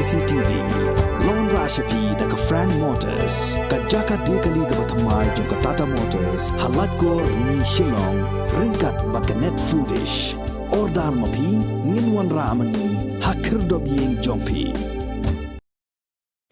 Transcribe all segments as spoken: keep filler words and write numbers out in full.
C T V. Long ra sha phi da ka Frank Motors, ka jaka de kali kaba thymmai jong ka Tata Motors, ha Laitkor, Rni, Shillong, ryngkat bad ka Net Foodish. Order ma phi, ngin wanrah ma ngi ha khyrdop ïing jong phi.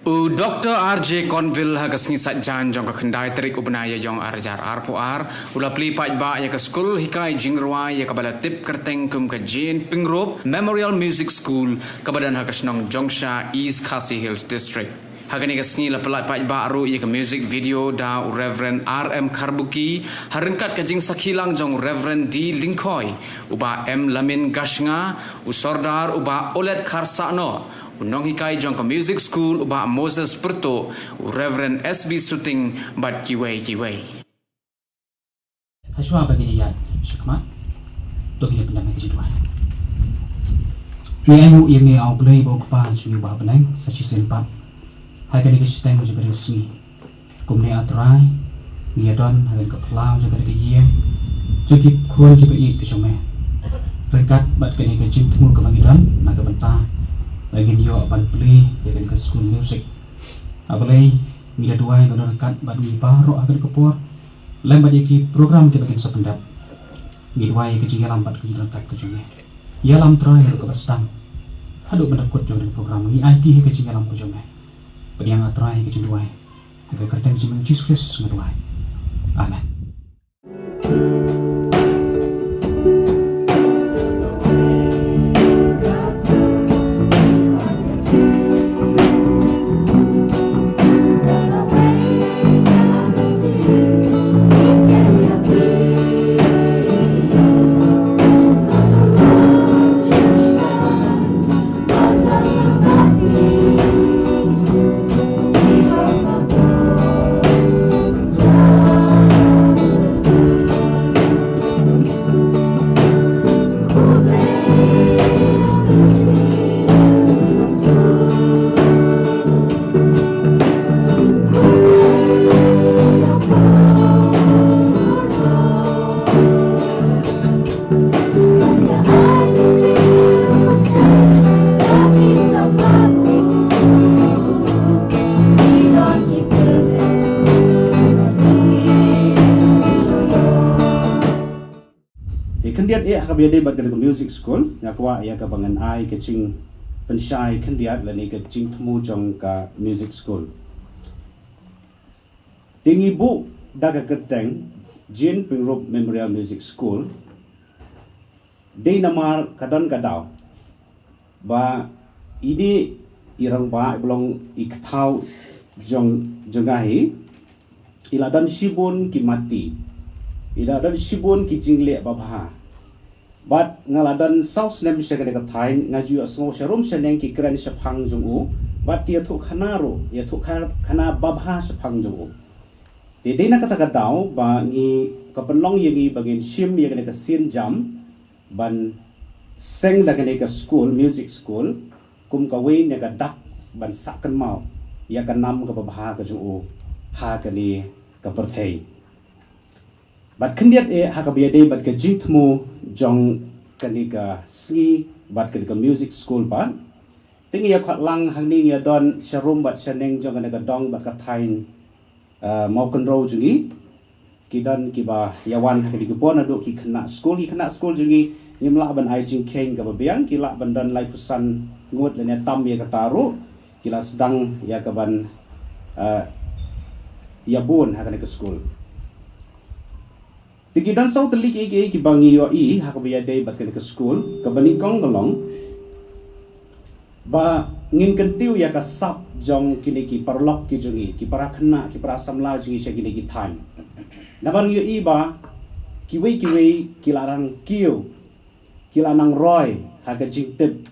U Doctor R J Conville ha ka sngi Saitjaiñ jong ka khyndai tarik u bnai Ïaiong ar hajar arphew ar, u la plie paidbah ïa ka skul hikai jingrwai ïa kaba la tip kyrteng kum ka Jane Pyngrope Memorial Music School, kaba don ha ka shnong Jongsha, East Khasi Hills District. Ha kane ka sngi la pyllait paidbah ruh ïa ka music video da u Reverend R M Kharbuki, ha ryngkat ka jingsakhi lang jong u Reverend D Lyngkhoi, u Bah M Lamin Gashnga, u Sordar u Bah Olet Kharsahnoh, u nonghikai jong ka music school u Bah Moses Pyrtuh, u Reverend S B Suting bad kiwei kiwei. Hashwa ba ngin ïaid shakhmat, to ngin ïa pyndem ha ka jingduwai. Ngi ainguh ïa me, A Blei ba u Kpa jong ngi uba ha bneng, sa shisien pat ha kane ka shiteng jong kane ka sngi. Kumne A Trai, ngi ïadon ha kane ka phyllaw jong kane ka ïing jong ki khun kiba ïeit ka jong me, ryngkat bad kane ka jingthmu kaba ngi don na ka bynta ba ngin ïoh ban plie ïa kane ka skul music. A Blei, ngi la duwai ba don ryngkat bad ngi baroh ha kane ka por, lem bad ïa ki program kiba kin sa pyndep. Ngi duwai ïa ka jingïalam bad ka jingryngkat ka jong me. Ïalam Trai naduh kaba sdang haduh ban da kut jong kane ka program. Ngi aiti ha ka jingïalam ka jong me. Pdiang A Trai ha ka jingduwai. Ha ka kyrteng jong me Jisu Khrist nga duwai. Amen. Te khyndiat eh ha kaba ïadei bad kane ka music school, nga kwah ïa kaba ngan ai ka jingpynshai khyndiat lane ka jingthmu jong ka music school. Te ngi buh da ka kyrteng Jane Pyngrope Memorial Music School. Dei namar ka don ka daw ba ine i rangbah i ba long i kthaw jong, jong nga hi, i la don shibun ki mati, i la don shibun ki jingleh babha. Bad nga la don saw snem sha kane ka thaiñ, nga ju ïohsngew sharum shaneng ki kren shaphang jong u, bad ki ïathuh khana ruh, ïathuh kha-, khana babha shaphang jong u. Te dei na kata ka daw ba ngi, ka pynlong ïa ngi ba ngin shim ïa kane ka sienjam ban seng da kane ka school, music school, kum kawei na ka dak ban sah kynmaw ïa ka nam kaba bha ka jong u ha kane ka pyrthei. Bad khyndiat eh ha kaba ïadei bad ka jingthmu jong kane ka sngi bad kane ka music school pat. Te ngi ïa khot lang hangne, ngi ïa don sharum bad shaneng jong kane ka dong bad ka thaiñ, eh, Mawkynrew jong ngi. Ki don kiba ïa wan ha kine ki por naduh ki khynnah skul, ki khynnah skul jong ngi ngim lah ban ai jingkheiñ kaba biang, ki lah ban don laiphew san ngut lane tam ïa kata ruh, ki la sdang ïa kaban, eh, ïa bun ha kane ka skul. Te ki don saw tylli kiei kiei kiba ngi ïohi ha kaba ïadei bad kane ka skul, kaba nyngkong ka long ba ngin kyntiew ïa ka sap jong kine ki paralok ki jong ngi, ki para khynnah, ki para samla jong ngi sha kine ki thaiñ. Namar ngi ïohi ba kiwei kiwei ki la nang kiew, ki la nang roi ha ka jingtip,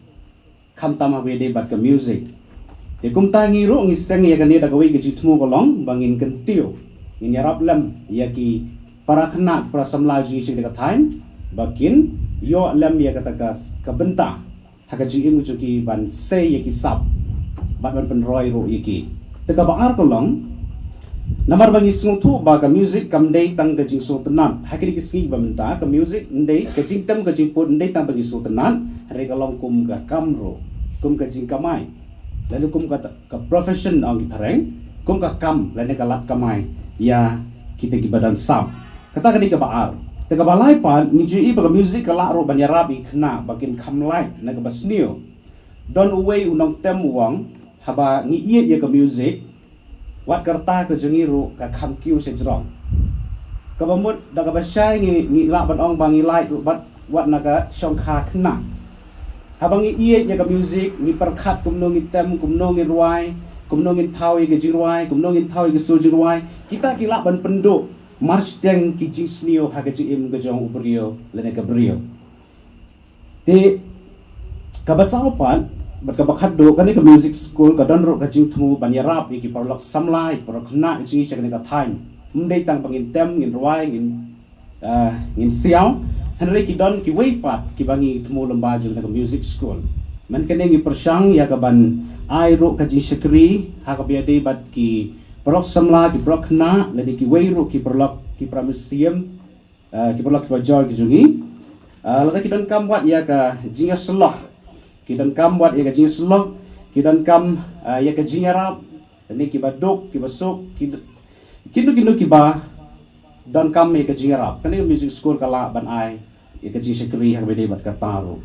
khamtam ha kaba ïadei bad ka music. Te kumta ngi ruh ngi seng ïa kane da kawei ka jingthmu ka long ba ngin kyntiew, ngin ïarap lem ïa ki para khynnah, ki para samla jong ngi sha kane ka thaiñ ba kin ïoh lem ïa kata ka, ka bynta ha ka jingim jong ki ban sei ïa ki sap bad ban pynroi ruh ïa ki. Te kaba ar ka long, namar ba ngi sngewthuh ba ka music kam dei tang ka jingsngewtynnat. Ha kine ki sngi ba mynta ka music ym dei, ka jingtem ka jingput ym dei tang ba ngi sngewtynnat, hynrei ka long kum ka kam ruh, kum ka jingkamai. lane kum ka, ka profession ong ki phareng, kum ka kam lane ka lad kamai ïa kita kiba don sap. Kata ka dei kaba ar. Te kaba lai pat, ngi ju ïohi ba ka music ka lah ruh ban ïarap ïa ki khynnah ba kin kham lait na kaba sniew. Don uwei u nongtem u ong, haba ngi ïeit ïa ka music, wat ka rta ka jong ngi ruh ka kham kiew sha jrong. Kaba mut da kaba shai ngi, ngi lah ban ong ba ngi lait ruh bad wat na ka shongkha khynnah. Haba ngi ïeit ïa ka music, ngi pyrkhat kumno ngi tem, kumno ngi rwai, kumno ngin thaw ïa ka jingrwai, kumno ngin thaw ïa ka sur jingrwai. Kita ki lah ban pynduh marshiteng ki jingsniew ha ka jingim ka jong u briew lane ka briew. Te kaba saw pat bad kaba khatduh, kane ka music school ka don ruh ka jingthmu ban ïarap ïa ki paralok samla, ïa ki paralok khynnah jong ngi sha kane ka thaiñ. Ym dei tang ba ngin tem, ngin rwai, ngin, ah, ngin siaw. Hynrei ki don kiwei pat kiba ngi thmu lyngba jong kane ka music school. Mynta kane ngi pyrshang ïa ka ban ai ruh ka jingshakri ha kaba ïadei bad ki paralok samla, ki paralok khynnah, lane kiwei ruh ki paralok, ki para mynsiem, ah, ki paralok kiba jor ki jong ngi. Ah, lada ki donkam wat ïa ka jingïasyllok, ki donkam wat ïa ka jingïasyllok, ki donkam, ah, ïa ka jingïarap, lane kiba duk, kiba suk, ki, kino kino kiba donkam ïa ka jingïarap, kane ka music school ka lah ban ai ïa ka jingshakri ha kaba ïadei bad kata ruh.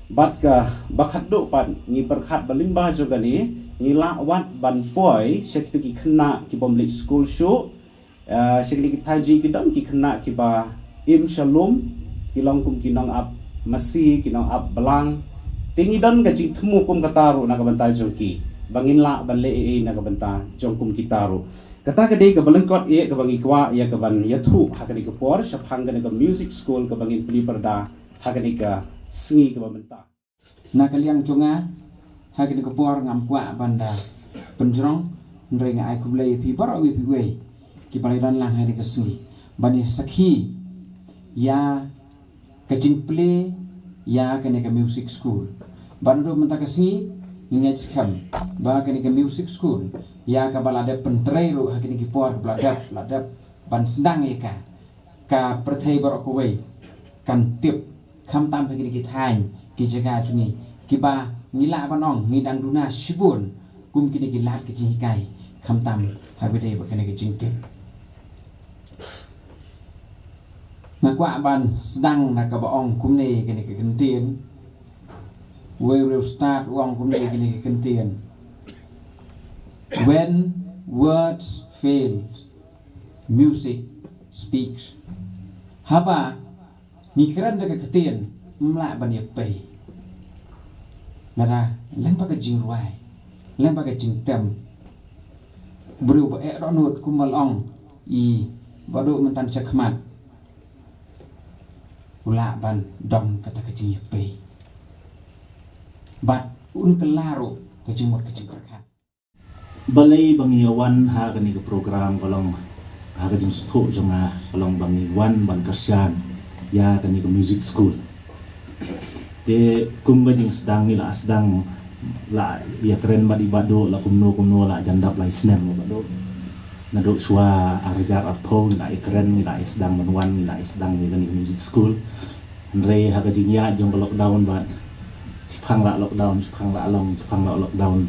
Bad kaba khatduh pat, ngi pyrkhat ba lyngba jong kane ngi lah wat ban poi sha kita ki khynnah kibym leit skul shuh, ah, sha kine ki thaiñ jong ngi ki don ki khynnah kiba im sha lum, ki long kum ki nongap masi, ki nongap blang. Te ngi don ka jingthmu kum kata ruh na ka bynta jong ki, ba ngin lah ban leh ei ei na ka bynta jong kum kita ruh. Kata ka dei kaba lyngkot eh kaba ngi kwah ïa ka ban ïathuh ha kane ka por shaphang kane ka music school kaba ngin plie pyrda ha kane ka sngi kaba mynta. Na ka liang jong nga, ha kane ka por ngam kwah ban da pynjrong, hynrei nga ai khublei ïa phi baroh iwei pa iwei kiba la don lang ha kane ka sngi ban ïa sakhi ïa ka jingplie ïa kane ka music school. Bad naduh mynta ka sngi ngi ngeit skhem ba kane ka music school, ïa kaba la dep pyntrei ruh ha kine ki por kaba la dep, la dep ban sdang ïa ka, ka pyrthei baroh kawei kan tip, khamtam ha kine ki thaiñ, ki jaka jong ngi kiba ngi lah ban ong ngi dang duna shibun kum kine ki lad ki jinghikai, khamtam ha kaba ïadei bad kane ka jingtip. Nga kwah ban sdang na kaba ong kumne kane ka kyntien. Uwei u riewstad u ong kumne kane ka kyntien: When words fail, music speaks. Haba ngi kren da ka ktien, ym lah ban ïa pei. Lada lyngba ka jingrwai, lyngba ka jingtem, u briew ba eh dohnud, kumba la ong i Bah Duh mynta sha khmat, u lah ban don kata ka jingïapei. Bad un kylla ruh ka jingmut ka jingpyrkhat. Balei ba ngi ïa wan ha kane ka program ka long, ha ka jingsngewthuh jong nga ka long ba ngi wan ban kyrshan ïa kane ka music school. Te kum ka jingsdang ngi la sdang, la ïakren bad i Bah Duh la kumno kumno, la jan dap lai snem Bah Duh. Naduh shuwa ar hajar arphew ngi la ïakren, ngi la ïasdang ban wan, ngi la ïasdang ïa kane ka music school. Hynrei ha ka jingïaid jong ka lockdown bad, shiphang la lockdown, shiphang la long, shiphang la lockdown,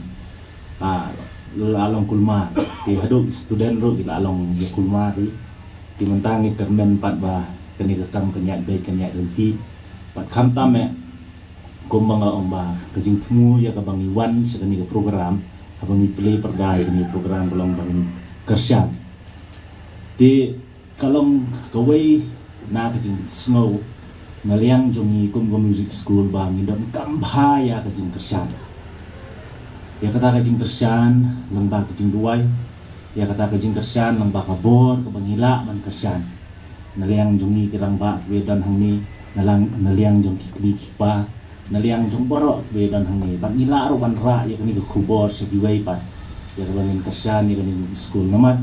ah, la long kulmar. Te haduh student ruh ki la long ïa kulmar ruh. Te mynta ngi kyrmen pat ba kane ka kam kan ïaid beit, kan ïaid ryntih. Bad khamtam eh, kumba nga ong ba ka jingthmu ïa kaba ngi wan sha kane ka program, haba ngi plie pyrda ïa kane ka program ka long ba ngin kyrshan. Te ka long kawei na ka jingsngew na liang jong ngi kum ka music school ba ngi donkam bha ïa ka jingkyrshan. Ïa kata ka jingkyrshan lyngba ka jingduwai, ïa kata ka jingkyrshan lyngba ka bor kaba ngi lah ban kyrshan. Na liang jong ngi ki rangbah kiba don hangne, na lang, na liang jong ki kmie ki kpa, na liang jong baroh kiba don hangne. Bad ngi lah ruh ban rah ïa kane ka khubor sha kiwei pat, ïa kaba ngin kyrshan ïa kane ka school. Namar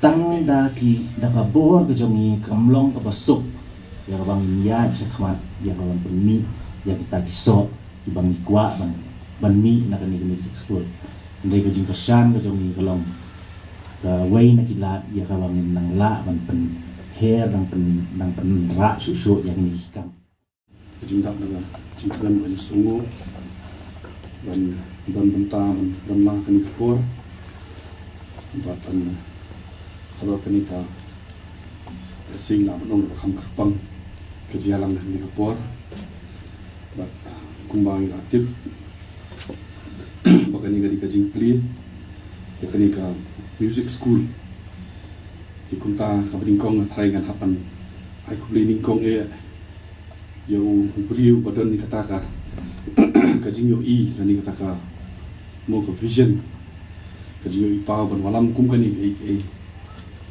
tang da ki, da ka bor ka jong ngi kam long kaba suk ïa kaba ngin ïaid shakhmat, ïa kaba ngin pynmih ïa kita ki soh kiba ngi kwah ban, ban mih na kane ka music school. Hynrei ka jingkyrshan ka jong ngi ka long kawei na ki lad ïa kaba ngin nang lah ban pynher, nang pyn, nang pynrah shuh shuh ïa kine ki kam. Ka jingdap na ka jingkren ka jingsngew ban Don bynta ban rem la kane ka por bad ban halor kane ka sing la ban ong ba kham kyrpang ka jingïalang kane ka por. Bad kumba ngi la tip ba kane ka dei ka jingplie ïa kane ka music school. Te kumta kaba nyngkong nga tharai ngan hap ban ai khublei nyngkong eh ïa u briew ba don ïa kata ka ka jingïohi lane kata ka mo ka vision, ka jingïohi paw ban wallam kum kane kaei kaei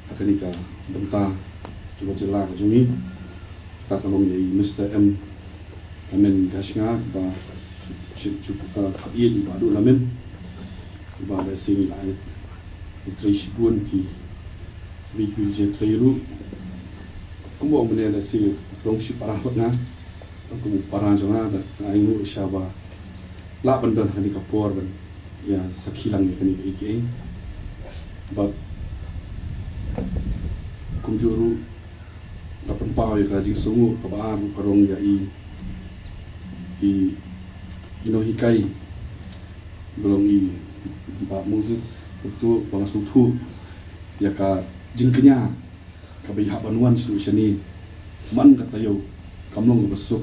ha kane ka bynta kaba jylla ka jong ngi. Kata ka long ïa i Mister M Lamin Kashnga ba shu shu shu ka ka ïa ba du Lamin ba la sing la ai i trei shibun ki Big big je trei ruh. Kumba ong mynne la si long shi para hot nga. Kum para jong nga da ai ngu sha ba lah ban don hani ka por ban ïa sakhi lang ïa kani ka ike. But kumjuh ruh la pynpaw ïa ka jingsngew kaba ar ruh ka rong ïa i i i nonghikai ba long i Bah Moses. Utu ba nga sngewthuh ïa ka jingkñia kaba i hap ban wan sha shane man ka taïew kam long kaba suk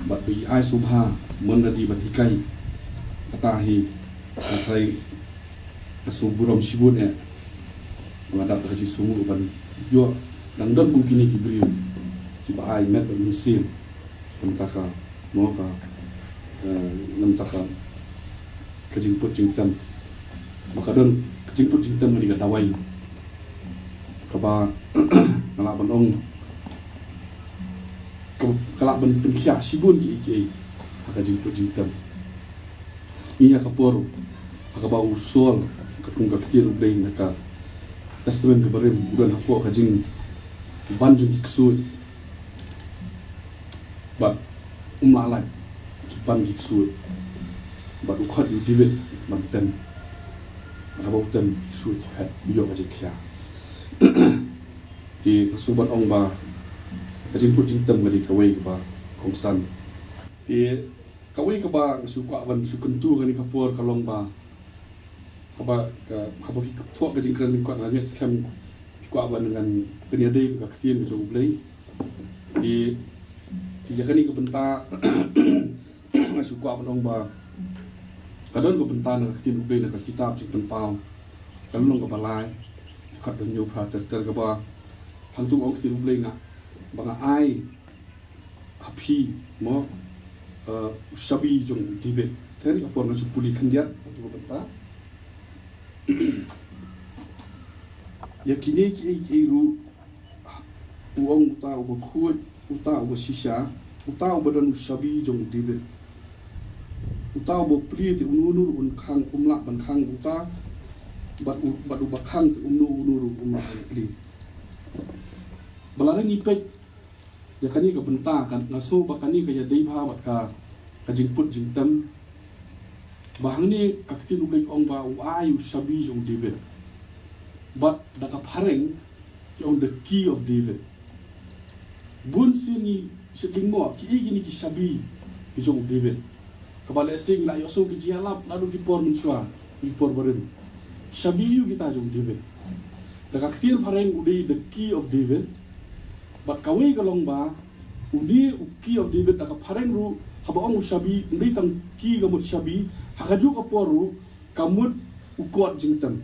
bad ba i ai sngewbha man la dei ban hikai. Kata hi ka tharai ka sngewburom shibun eh. Nga dap ka jingsngew ban ïoh dang don kum kine ki briew kiba ai met bad mynsiem. Namta ka mo ka eh, namta ka ka jingput jingtem. Ba ka don ka jingput jingtem ka dei ka dawai kaba nga lah ban ong ka, ka lah ban pynkhiah shibun ki ike ha ka jingput jingtem. Ngi ha ka por ha kaba u Saul ka kum ka ktien U Blei na ka Testament kaba rim u don hapoh ka jingban jong ki ksuid. Bad um lah lait ki pan ki ksuid bad u khot ïa u David ban tem. Bad haba u tem ki ksuid ki phet u ïoh ka jingkhiah. Te nga shu ban ong ba ka jingput jingtem ka dei kawei kaba kongsan. Te kawei kaba nga shu kwah ban shu kyntu kane ka por ka long ba haba ka haba phi thoh ka jingkren lyngkot nga ngeit skhem phi kwah ban ngan pynïadei ka ktien ka jong U Blei. Te te ïa kane ka bynta nga shu kwah ban ong ba ka don ka bynta na ka ktien U Blei na ka kitab Jingpynpaw ka lynnong kaba lai. Khat ban ñiew phra ter ter kaba hangtu ong ktien U Blei nga ba nga ai ha phi mo eh, u shabi jong u David. Te ni ka por nga shu pule khyndiat hangtu ka bynta. Ïa kine kiei kiei ruh u ong uta uba khuid, uta uba shisha, uta uba don u shabi jong u David. Uta uba plie te uno uno ruh un khang um lah ban khang uta bad u bad uba khang te uno uno ruh um lah ban plie. Ba lada ngi peit ïa kane ka bynta kan nga sngew ba kane ka ïadei bha bad ka ka jingput jingtem. Ba hangne ka ktien U Blei ka ong ba u ai u shabi jong u David. Bad da ka phareng ki ong the key of David. Bun sien ngi shit ling mo ki i kine ki shabi ki jong u David. Kaba lehse ngi la ïohsngew ki jingïalap naduh ki por mynshuwa ki por barim. Ki shabi ïa kita jong u David. Da ka ktien phareng u dei the key of David. Bad kawei ka long ba une u key of David da ka phareng ruh haba ong u shabi ym dei tang key ka mut shabi. Ha kajuh ka por ruh ka mut u kot jingtem.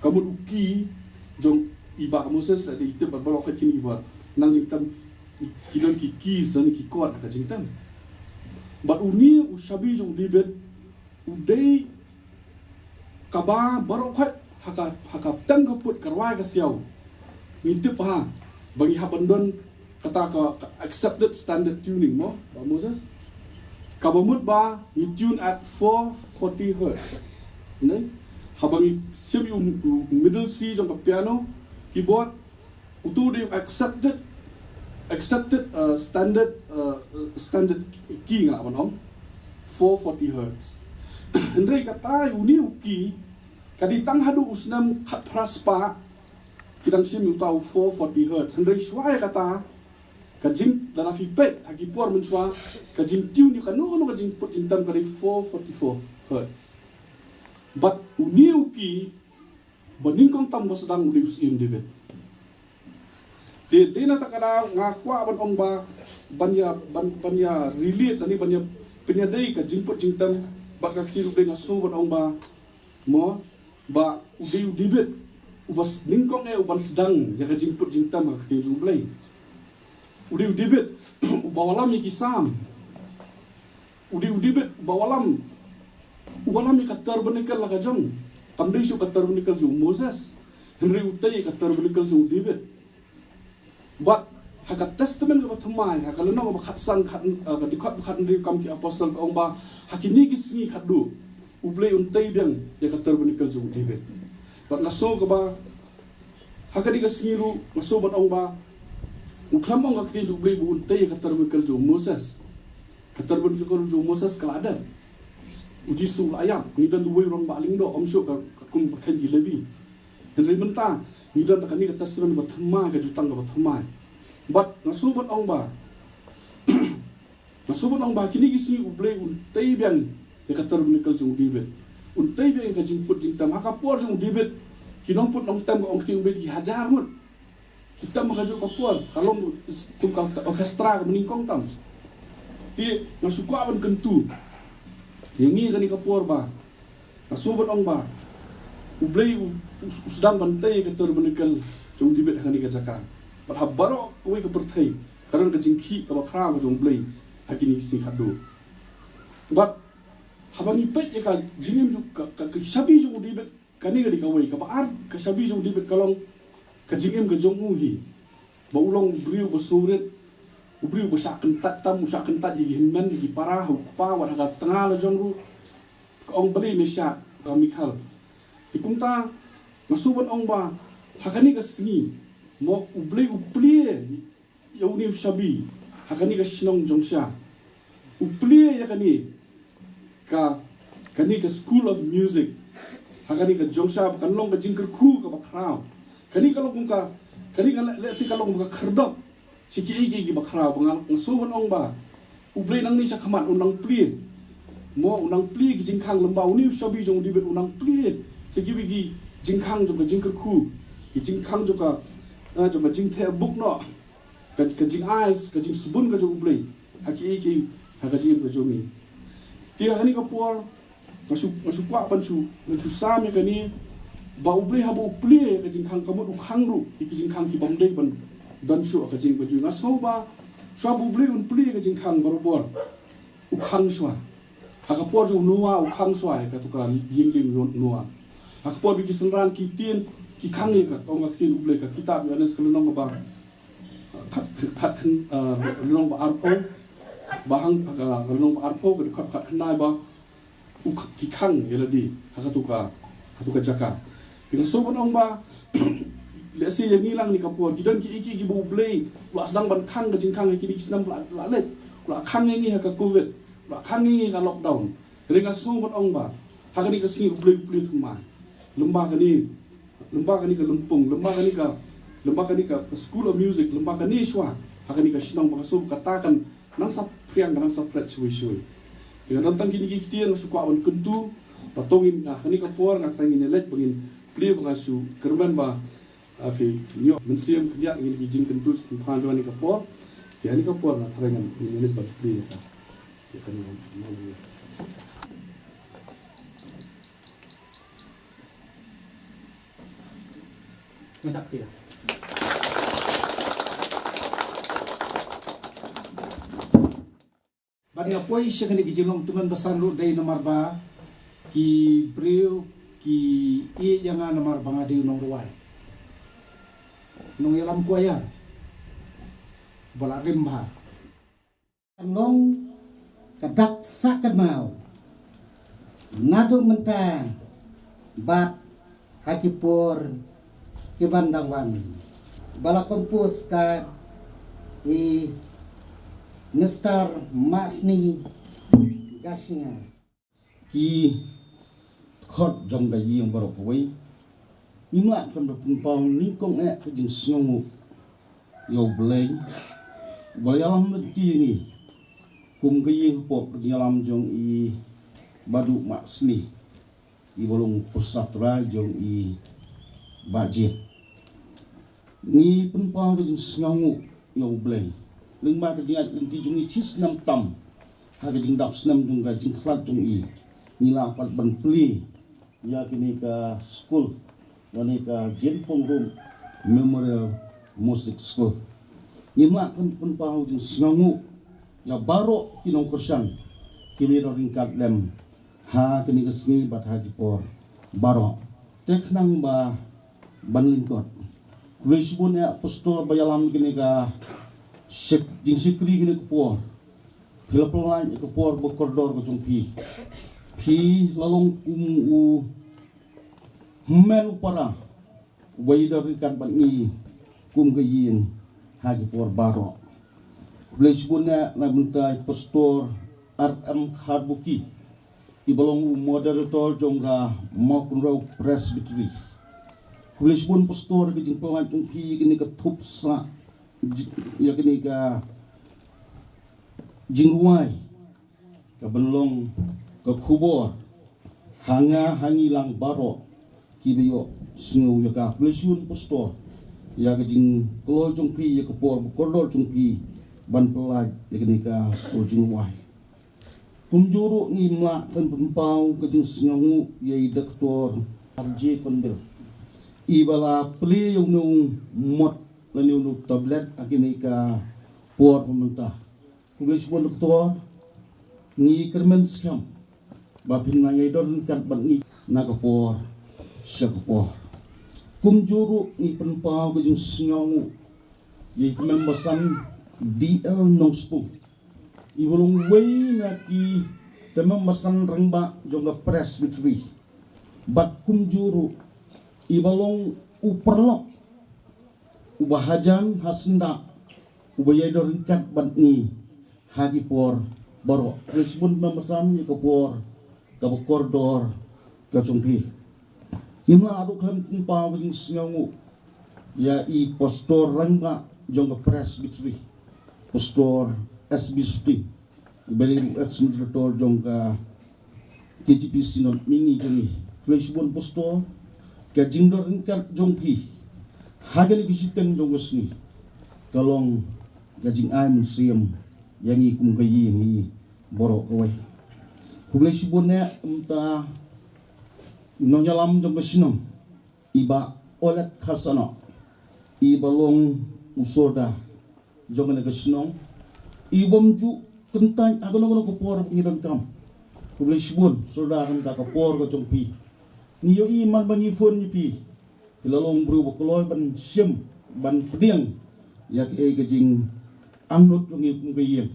Ka mut u key jong i Bah Moses la dei i tip bad baroh kine kiba nang jingtem ki don ki keys lane ki kot ha ka jingtem. Bad une u shabi jong u David u dei kaba baroh khat ha ka ha ka tem ka put ka rwai ka siaw. Ngi tip ha ba ngi hap ban don kata ka, ka accepted standard tuning mo Bah Moses. Kaba mut ba ngi tune at four forty hertz. Ne? Haba ngi sim ïa u middle C jong ka piano keyboard utu dei accepted accepted uh, standard uh, standard key nga lah ban ong four forty hertz. Hynrei kata une u key ka dei tang haduh u snem khatphra spah ki dang sim ïa uta u four forty hertz. Hynrei shuwa ïa kata Ka jing, lada phi peit ha ki por mynshuwa, ka jingtune ïa kano kano ka jingput jingtem ka dei four forty-four hertz. Bad une u key ba nyngkong tam ba sdang u dei u Syiem David. Te dei na kata ka daw nga kwah ban ong ba ban ïa, ban, ban ïa relate lane ban ïa pynïadei ka jingput jingtem bad ka ktien U Blei. Nga sngew ban ong ba, mo, ba u dei u David uba nyngkong eh uban sdang ïa ka jingput jingtem ha ka ktien U Blei. U dei u David uba wallam ïa ki Salm. U dei u David uba wallam, u wallam ïa ka tabernacle la ka jong. Kam dei shuh ka tabernacle jong u Moses, hynrei u tei ïa ka tabernacle jong u David. Bad ha ka Testament kaba thymmai, ha ka lynnong kaba khatsan, khat, eh, ka dkhot ba khathynriew Kam ki Apostol ka ong ba ha kine ki sngi khatduh U Blei un tei biang ïa ka tabernacle jong u David. Bad nga sngew kaba ha kane ka sngi ruh nga sngew ban ong ba u khlem ong ka ktien jong U Blei ba un tei ïa ka tabernacle jong u Moses. Ka tabernacle jong u Moses ka la dep. U Jisu u la ïap, ngi don uwei u rangbah lyngdoh, ym shuh ka, ka kum ba kheiñ ki Levi. Hynrei mynta ngi don da kane ka Testament ba thymmai, ka Jutang kaba thymmai. Bad nga sngew ban ong ba, nga sngew ban ong ba kine ki sngi U Blei un tei biang ïa ka tabernacle jong u David. Un tei biang ïa ka jingput jingtem. Ha ka por jong u David, ki nongput nongtem ka ong ktien U Blei ki hajar ngut ki tem ha kajuh ka por, ka long kum ka orchestra kaba nyngkong tam. Te nga shu kwah ban kyntu ïa ngi kane ka por ba nga sngew ban ong ba U Blei u, u, u sdang ban tei ka tabernacle jong u David ha kane ka jaka. Bad ha baroh kawei ka pyrthei ka don ka jingkhih kaba khraw ka jong U Blei ha kine ki sngi khatduh. Bad haba ngi peit ïa ka jingim jong ka, ka, ka shabi jong u David, kane ka dei kawei. Kaba ar ka shabi jong u David ka long ka jingim ka jong u hi. Ba u long u briew ba sngewrit, u briew ba shah kyntait tam, u shah kyntait ïa ki hynmen, ïa ki para, ha u kpa, wat ha ka tnga la jong ruh ka ong balei me shah, ka Michal. Te kumta nga sngew ban ong ba ha kane ka sngi, mo, U Blei u plie ïa une u shabi ha kane ka shnong Jongsha. U plie ïa kane ka, kane ka School of Music ha kane ka Jongsha, ba kan long ka jingkyrkhu kaba khraw. Kane ka long kum ka, kane ka leh, lehse ka long kum ka khyrdop sha kiei kiei kiba khraw. Ba nga, nga sngew ban ong ba U Blei nangne sha khmat un nang plie, mo, un nang plie ki jingkhang lem bad une u shabi jong u David, un nang plie sha kiwei ki jingkhang jong ka jingkyrkhu, ki jingkhang jong ka, eh, jong ka jingtheh buk noh, ka, ka jingaiñ, ka jingsbun ka jong U Blei ha kiei kiei ha ka jingim ka jong ngi. Te ha kane ka por nga shu, nga shu kwah ban shu, ban shu sam ïa kane, ba U Blei haba u plie ïa ka jingkhang, ka mut u khang ruh ïa ki jingkhang ki bym dei ban, ban shu ha ka jingim ka jong ngi. Nga sngew ba shuwa ba U Blei un plie ïa ka jingkhang, barabor u khang shuwa. Ha ka por jong u Noah u khang shuwa ïa kato ka ïing lieng jong u Noah. Ha ka por ba ki synran ki tieng, ki khang ïa ka, ka ong ka ktien U Blei, ka kitab Ïoannis ka lynnong kaba khat, khat, khat, ah, lynnong ba arphew, ba hang, ah, lynnong ba arphew, ka dkhot khatkhyndai ba u kh-, ki khang ïa lade ha kato ka, kato ka jaka. Te nga sngew ban ong ba lehse ïa ngi lang kane ka por ki don kiei kiei kiba U Blei u la sdang ban khang, ka jingkhang ha kine ki snem ba la, la leit. U la khang ïa ngi ha ka covid, u la khang ïa ngi ha ka lockdown. Hynrei nga sngew ban ong ba ha kane ka sngi U Blei u plie thymmai lem bad kane, lem bad kane ka lympung, lem bad kane ka, lem bad kane ka School of Music, lem bad kane shuwa ha kane ka shnong, ba nga sngew ba kata kan nang saphriang, kan nang saphriang shawei shawei. Te nga don tang kine ki ktien, nga shu kwah ban kyntu ba to ngin, ah, ha kane ka por nga tharai ngin ïaleit ba ngin plie, ba nga shu kyrmen ba, ah, phi, phi ïoh mynsiem khyndiat ïa kine ki jingkyntu jingpynphang jong kane ka por. Te ha kane ka por nga tharai ngin, ngin ïaleit ban plie ïa ka, ïa kane ka. Bad nga poi sha kine ki jinglong tymmen basan ruh dei namar ba ki briew ki ïeit ïa nga namar ba nga dei u nongrwai, nongïalam choir ba la rim bha. Ka long ka dak sah kynmaw naduh mynta bad ha ki por ki ban dang wan, ba la compose da i Mister Masni Gashinga. Ki dkhot jong ka ïing baroh kawei, ngim lah khlem da pynpaw nyngkong eh ka jingsngewnguh ïa U Blei. Ba ïalam lynti ïa ngi kum ka ïing hapoh ka jingïalam jong i Bah Duhmahsnieh, i ba long u pyrsa trai jong i Bah Jied. Ngi pynpaw ka jingsngewnguh ïa U Blei lyngba ka jingaid lynti jong i shi snem tam, ha ka jingdap snem jong ka jingkhlad jong i, ngi lah pat ban plie ïa kane ka skul, ïa kane ka Jienpong Rum Memorial Music School. Ngim lah ban pynpaw jingsngewnguh ïa baroh ki nongkyrshan kiba ïadon ryngkat lem ha kane ka sngi bad ha ki por baroh. Te khnang ba ban lyngkot, khublei shibun ïa Pastor ba ïalam kane ka shek, jingshakri kane ka por. Phi la pynlait ïa ka por ba kordor ka jong phi. Phi la long kum u hynmen u para uba ïadon ryngkat bad ngi kum ka ïing ha ki por baroh. Khublei shibun ïa na bynta i Pastor R M Kharbuki, i ba long u moderator jong ka Mawkynrew Presbytery. Khublei shibun Pastor ka jingpynlait jong phi ïa kane ka thup sah, ji-, ïa kane ka jingrwai, ka ban long ka khubor ha nga ha ngi lang baroh kiba ïohsngew ïa ka. Khublei shibun Pastor ïa ka jingkloi jong phi, ïa ka por ba kordor jong phi ban pynlait ïa kane ka sur jingrwai. Kumjuh ruh ngim lah ban pynpaw ka jingsngewnguh ïa i Doktor R J Kondel, i ba la plie ïa une u mot lane une u tablet ha kane ka por ba mynta. Khublei shibun Doktor, ngi kyrmen skhem ba phin nang ïadon ryngkat bad ngi na ka por sha ka por. Kumjuh ruh ngi pynpaw ka jingsngewnguh ïa i Tymmen Basan D L Nongspung, i ba long uwei na ki Tymmen Basan rangbah jong ka Presbytery. Bad kumjuh ruh i ba long u paralok uba hajan ha syndah, uba ïadon ryngkat bad ngi ha ki por baroh. Khublei shibun Tymmen Basan ïa ka por kaba kordor ka jong phi. Ngim lah ruh khlem pynpaw ka jingsngewnguh ïa i Pastor rangbah jong ka Presbytery, Pastor S B Suting, uba dei u ex moderator jong ka K J P Synod mihngi jong ngi. Khublei shibun Pastor, ka jingdon ryngkat jong phi ha kane ka shiteng jong ka sngi ka long ka jingai mynsiem ïa ngi kum ka ïing ngi baroh kawei. Khublei shibun ïa mynta i nongïalam jong ka shnong, i Bah Olet Kharsanoh, i ba long u sordar jong kane ka shnong, i bym ju kyntait ha kano kano ka por ba ngi donkam. Khublei shibun sordar, ha kane ka por ka jong phi ngi ïohi man ba ngi phone ïa phi, phi la long briew ba kloi ban shim, ban pdiang ïa kaei ka jingangnud jong ngi kum ka ïing.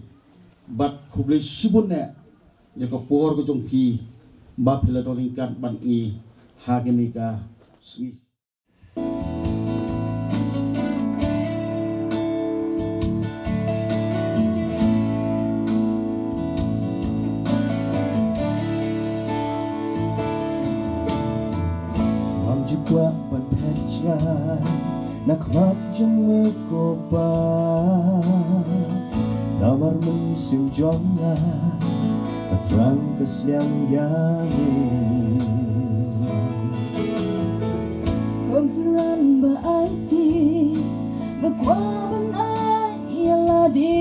Bad khublei shibun eh ïa ka por ka jong phi ba phi la don ryngkat bad ngi ha kane ka sngi. Ngam ju kwah ban phet jngai na khmat jong me ko Pa. Namar mynsiem jong nga ka thrang ka sliang ïa me. Kum synran ba aiti, nga kwah ban ai ïa lade.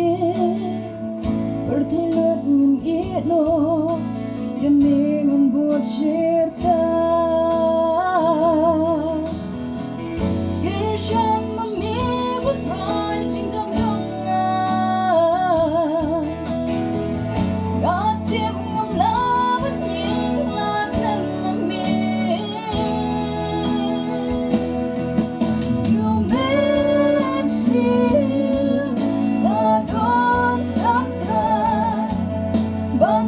Pyrthei lut ngan ïeh noh, ïa me ngan bud shirta. Kyrshan ma me, U Trai jingdon jong nga. Nga tip ngam lah ban ïeng lad lem ma me. Ïa me sien nga donkam Trai ban